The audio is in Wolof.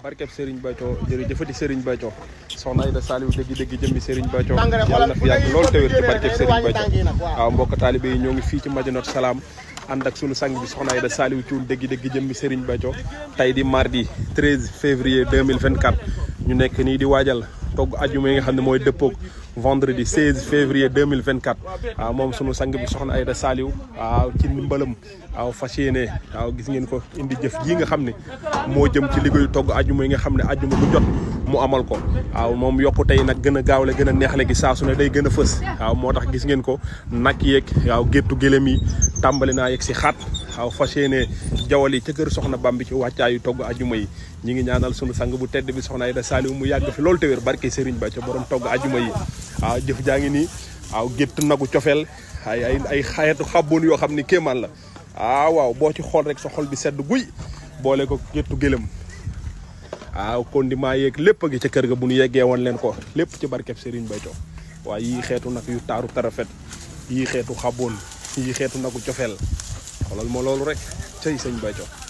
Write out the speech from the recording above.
barkeb Serigne Béthio jërëjëfati Serigne Béthio soxna Aïda Saliou dëgg jëmmi Serigne Béthio yàlla na fi yàgg lool te wér ci barkeb Serigne Béthio waaw mbokk taalibe yi ñoo ngi fii ci Madinatu Salaam ànd ak sunu sang bi soxna Aïda Saliou Thioune dëgg jëmmi Serigne Béthio tey di mardi 13 février 2024 ñu nekk nii di waajal togg ajuma yi nga xam ne mooy dëppoog vendredi 16 février 2024 waaw moom sunu sang bi soxna Aïda Saliou waaw ci ndimbalam waaw fas yéene waaw gis ngeen ko indi jëf ji nga xam ne moo jëm ci liggéeyu togg ajuma yi nga xam ne ajuma bu jot mu amal ko waaw moom yokku tey nag gën a gaawle gën a neexle gi saa su ne day gën a fës waaw moo tax gis ngeen ko nag yeeg waaw géttu gélém yi tàmbali naa yegg si xaat waaw fas yéene jawal yi ca kër soxna Bambi ci wàccaayu togg ajuma yi ñi ngi ñaanal sunu sang bu tedd bi soxna Aïda Saliou mu yàgg fi loolu te wér barke Serigne Béthio borom togg ajuma yi waaw jëf jaa ngi nii waaw gétt nagu cofeel ay xeetu xabboon yoo xam ni kéemaan la waaw boo ci xool rek sa xol bi sedd guy boole ko géttu gélém waaw condiment yeeg lépp a ngi ca kër ga bu ñu yeggee woon leen ko lépp ci barkeb Serigne Béthio waaw yii xeetu nag yu taaru tarafet yii xeetu xabboon yii xeetu nagu cofeel xoolal ma loolu rek cay sëñ Béthio